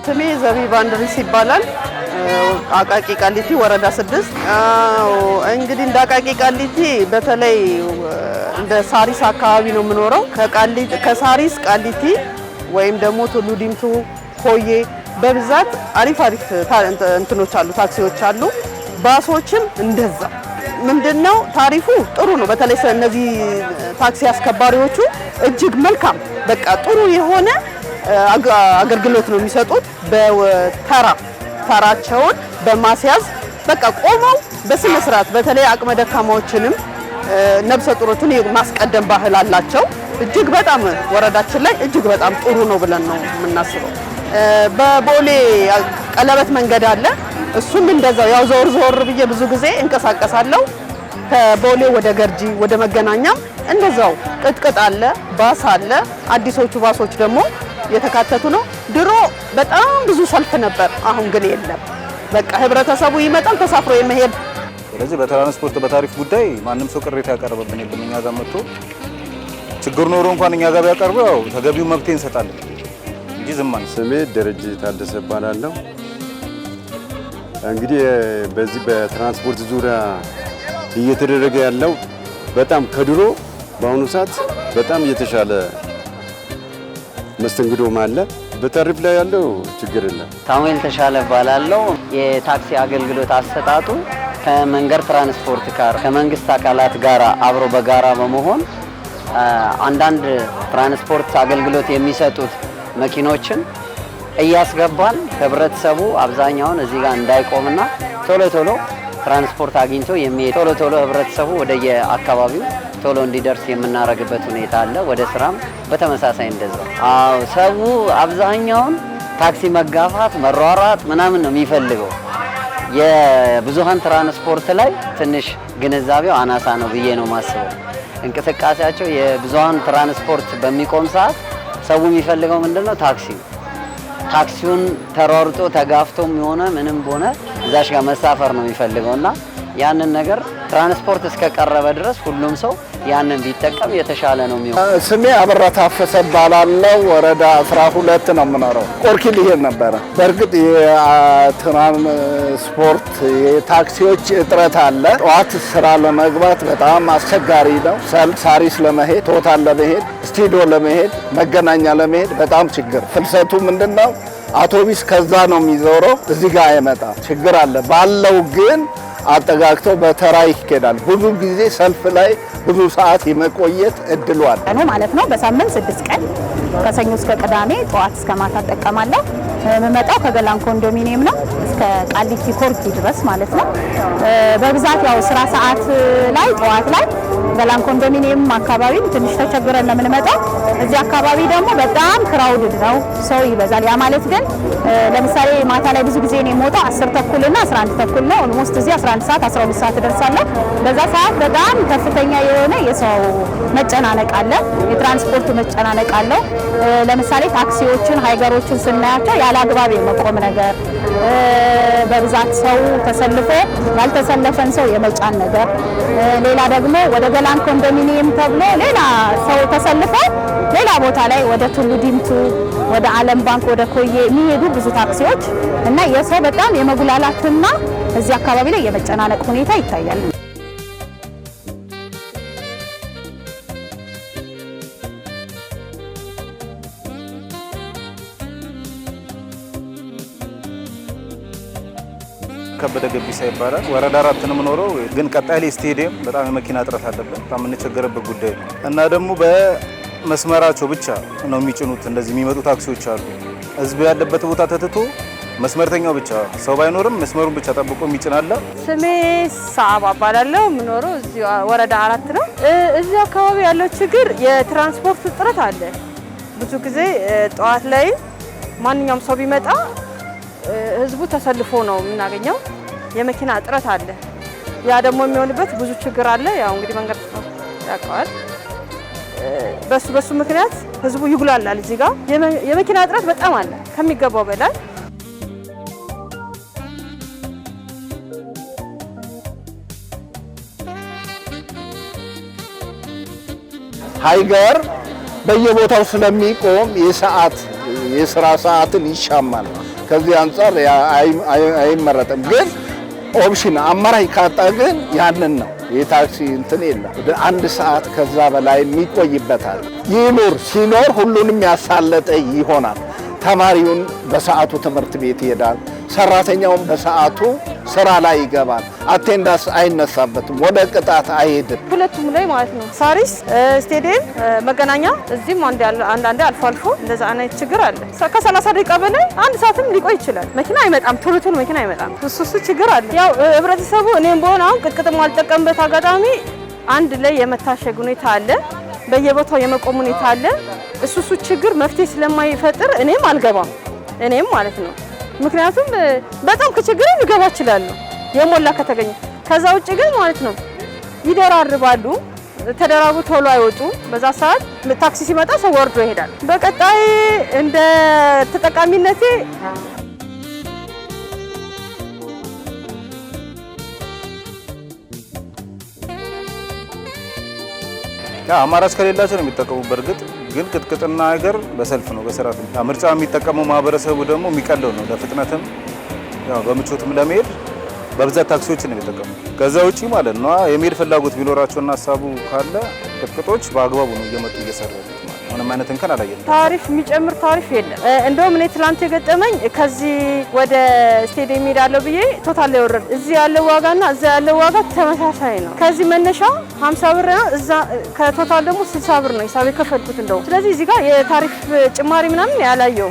ስሜ ዘቢባ እንድሪስ ይባላል። አቃቂ ቃሊቲ ወረዳ 6። እንግዲህ እንደ አቃቂ ቃሊቲ በተለይ እንደ ሳሪስ አካባቢ ነው የምኖረው። ከሳሪስ ቃሊቲ ወይም ደግሞ ቱሉ ዲምቱ፣ ኮዬ በብዛት አሪፍ አሪፍ እንትኖች አሉ፣ ታክሲዎች አሉ። ባሶችም እንደዛ። ምንድነው ታሪፉ ጥሩ ነው። በተለይ እነዚህ ታክሲ አስከባሪዎቹ እጅግ መልካም፣ በቃ ጥሩ የሆነ አገልግሎት ነው የሚሰጡት። በተራ ተራቸውን በማስያዝ በቃ ቆመው በስነ ስርዓት በተለይ አቅመ ደካማዎችንም ነብሰ ጡሮችን የማስቀደም ባህል አላቸው። እጅግ በጣም ወረዳችን ላይ እጅግ በጣም ጥሩ ነው ብለን ነው የምናስበው። በቦሌ ቀለበት መንገድ አለ። እሱም እንደዛው ያው ዞር ዞር ብዬ ብዙ ጊዜ እንቀሳቀሳለሁ። ከቦሌ ወደ ገርጂ ወደ መገናኛም እንደዛው ቅጥቅጥ አለ፣ ባስ አለ። አዲሶቹ ባሶች ደግሞ የተካተቱ ነው። ድሮ በጣም ብዙ ሰልፍ ነበር፣ አሁን ግን የለም። በቃ ህብረተሰቡ ይመጣል ተሳፍሮ የመሄድ። ስለዚህ በትራንስፖርት በታሪፍ ጉዳይ ማንም ሰው ቅሬታ ያቀረበብን የለም። እኛ ጋር መጥቶ ችግር ኖሮ እንኳን እኛ ጋር ቢያቀርቡ ያው ተገቢው መብት እንሰጣለን እንጂ ዝም አንልም። ስሜ ደረጀ ታደሰ እባላለሁ። እንግዲህ በዚህ በትራንስፖርት ዙሪያ እየተደረገ ያለው በጣም ከድሮ በአሁኑ ሰዓት በጣም እየተሻለ መስተንግዶም አለ። በታሪፍ ላይ ያለው ችግር የለም። ሳሙኤል ተሻለ እባላለሁ። የታክሲ አገልግሎት አሰጣጡ ከመንገድ ትራንስፖርት ጋር፣ ከመንግስት አካላት ጋር አብሮ በጋራ በመሆን አንዳንድ ትራንስፖርት አገልግሎት የሚሰጡት መኪኖችን እያስገባን ህብረተሰቡ አብዛኛውን እዚህ ጋር እንዳይቆምና ቶሎ ቶሎ ትራንስፖርት አግኝቶ የሚሄድ፣ ቶሎ ቶሎ ህብረተሰቡ ወደየአካባቢው ቶሎ እንዲደርስ የምናደርግበት ሁኔታ አለ። ወደ ስራም በተመሳሳይ እንደዛ። አዎ፣ ሰው አብዛኛውን ታክሲ መጋፋት፣ መሯሯጥ ምናምን ነው የሚፈልገው። የብዙሃን ትራንስፖርት ላይ ትንሽ ግንዛቤው አናሳ ነው ብዬ ነው የማስበው። እንቅስቃሴያቸው የብዙሃን ትራንስፖርት በሚቆም ሰዓት ሰው የሚፈልገው ምንድነው? ታክሲ ነው። ታክሲውን ተሯሩጦ ተጋፍቶም የሆነ ምንም በሆነ እዛሽ ጋር መሳፈር ነው የሚፈልገው እና ያንን ነገር ትራንስፖርት እስከቀረበ ድረስ ሁሉም ሰው ያንን ቢጠቀም የተሻለ ነው የሚሆነው። ስሜ አበራ ታፈሰ እባላለሁ። ወረዳ 12 ነው የምኖረው። ቆርኪ ልሄድ ነበረ። በእርግጥ የትራንስፖርት የታክሲዎች እጥረት አለ። ጠዋት ስራ ለመግባት በጣም አስቸጋሪ ነው። ሰልፍ ሳሪስ ለመሄድ፣ ቶታል ለመሄድ፣ ስቱዲዮ ለመሄድ፣ መገናኛ ለመሄድ በጣም ችግር። ፍልሰቱ ምንድን ነው? አውቶቢስ ከዛ ነው የሚዞረው፣ እዚህ ጋር አይመጣም። ችግር አለ። ባለው ግን አጠጋግተው በተራ ይኬዳል። ብዙ ጊዜ ሰልፍ ላይ ብዙ ሰዓት የመቆየት እድሉ አለ። ቀኑ ማለት ነው። በሳምንት 6 ቀን ከሰኞ እስከ ቅዳሜ ጠዋት እስከ ማታ እጠቀማለሁ። የምመጣው ከገላን ኮንዶሚኒየም ነው እስከ ቃሊቲ ኮርኪ ድረስ ማለት ነው። በብዛት ያው ስራ ሰዓት ላይ ጠዋት ላይ ገላን ኮንዶሚኒየም አካባቢ ትንሽ ተቸግረን ነው የምንመጣው። እዚህ አካባቢ ደግሞ በጣም crowded ነው፣ ሰው ይበዛል። ያ ማለት ግን ለምሳሌ ማታ ላይ ብዙ ጊዜ እኔ የምወጣው 10:30 እና 11:30 ነው። Almost እዚህ 11 ሰዓት፣ 12 ሰዓት እደርሳለሁ። በዛ ሰዓት በጣም ከፍተኛ የሆነ የሰው መጨናነቅ አለ፣ የትራንስፖርቱ መጨናነቅ አለው። ለምሳሌ ታክሲዎችን፣ ሀይገሮችን ስናያቸው ያለ አግባብ የመቆም ነገር፣ በብዛት ሰው ተሰልፎ ያልተሰለፈን ሰው የመጫን ነገር፣ ሌላ ደግሞ ወደ ገላን ኮንዶሚኒየም ተብሎ ሌላ ሰው ተሰልፎ ሌላ ቦታ ላይ ወደ ቱሉ ዲምቱ፣ ወደ ዓለም ባንክ፣ ወደ ኮዬ የሚሄዱ ብዙ ታክሲዎች እና የሰው በጣም የመጉላላትና እዚህ አካባቢ ላይ የመጨናነቅ ሁኔታ ይታያል። ከበደ ገቢሳ ይባላል። ወረዳ 4 ነው የምኖረው። ግን ቀጣይ ላይ ስቴዲየም በጣም የመኪና እጥረት አለብን። በጣም የምንቸገርበት ጉዳይ ነው እና ደግሞ በመስመራቸው ብቻ ነው የሚጭኑት። እንደዚህ የሚመጡ ታክሲዎች አሉ። ህዝብ ያለበት ቦታ ተትቶ መስመርተኛው ብቻ፣ ሰው ባይኖርም መስመሩን ብቻ ጠብቆ የሚጭን አለ። ስሜ ሰዓባ እባላለሁ። የምኖረው እዚሁ ወረዳ 4 ነው። እዚሁ አካባቢ ያለው ችግር የትራንስፖርት እጥረት አለ። ብዙ ጊዜ ጠዋት ላይ ማንኛውም ሰው ቢመጣ ህዝቡ ተሰልፎ ነው የምናገኘው። የመኪና እጥረት አለ። ያ ደግሞ የሚሆንበት ብዙ ችግር አለ። ያው እንግዲህ መንገድ ያውቀዋል። በሱ በሱ ምክንያት ህዝቡ ይጉላላል። እዚህ ጋር የመኪና እጥረት በጣም አለ ከሚገባው በላይ። ሃይገር በየቦታው ስለሚቆም የሰዓት የስራ ሰዓትን ይሻማል። ከዚህ አንፃር አይመረጥም። ግን option አማራጭ ካጣ ግን ያንን ነው። የታክሲ እንትን የለም። ወደ 1 ሰዓት ከዛ በላይ የሚቆይበታል። ይኑር ሲኖር ሁሉንም ያሳለጠ ይሆናል። ተማሪውን በሰዓቱ ትምህርት ቤት ይሄዳል። ሰራተኛውን በሰዓቱ ስራ ላይ ይገባል። attendance አይነሳበትም፣ ወደ ቅጣት አይሄድም። ሁለቱም ላይ ማለት ነው። ሳሪስ፣ ስቴዲየም፣ መገናኛ እዚህም አንዳንዴ አልፎ አልፎ እንደዛ አይነት ችግር አለ። ከ30 ደቂቃ በላይ 1 ሰዓትም ሊቆይ ይችላል። መኪና አይመጣም፣ ቶሎ ቶሎ መኪና አይመጣም። እሱ ችግር አለ። ያው ህብረተሰቡ እኔም በሆነ አሁን ቅጥቅጥም አልጠቀምበት አጋጣሚ አንድ ላይ የመታሸግ ሁኔታ አለ፣ በየቦታው የመቆም ሁኔታ አለ። እሱ ችግር መፍትሄ ስለማይፈጥር እኔም አልገባም፣ እኔም ማለት ነው። ምክንያቱም በጣም ከችግር ልገባ እችላለሁ የሞላ ከተገኘ። ከዛ ውጪ ግን ማለት ነው ይደራርባሉ። ተደራርቡ ቶሎ አይወጡም። በዛ ሰዓት ታክሲ ሲመጣ ሰው ወርዶ ይሄዳል። በቀጣይ እንደ ተጠቃሚነቴ ያ አማራጭ ከሌላቸው ነው የሚጠቀሙ። በእርግጥ ግን ቅጥቅጥና ነገር በሰልፍ ነው በስርዓት ነው። ምርጫ የሚጠቀመው ማህበረሰቡ ደግሞ የሚቀለው ነው ለፍጥነትም ያው በምቾትም ለመሄድ በብዛት ታክሲዎችን ነው የሚጠቀሙ። ከዛ ውጪ ማለት ነው የመሄድ ፍላጎት ቢኖራቸውና ሀሳቡ ካለ ቅጥቅጦች በአግባቡ ነው እየመጡ እየሰሩ ያሉት ማለት ነው። ምንም አይነት እንከን አላየንም። ታሪፍ የሚጨምር ታሪፍ የለም። እንደውም እኔ ትላንት የገጠመኝ ከዚህ ወደ ስቴዲየም እሄዳለሁ ብዬ ቶታል ላይ ወረድኩ። እዚህ ያለው ዋጋና እዛ ያለው ዋጋ ተመሳሳይ ነው። ከዚህ መነሻ 50 ብር ነው፣ እዛ ከቶታል ደግሞ 60 ብር ነው ሂሳብ የከፈልኩት እንደውም። ስለዚህ እዚህ ጋር የታሪፍ ጭማሪ ምናምን ያላየው።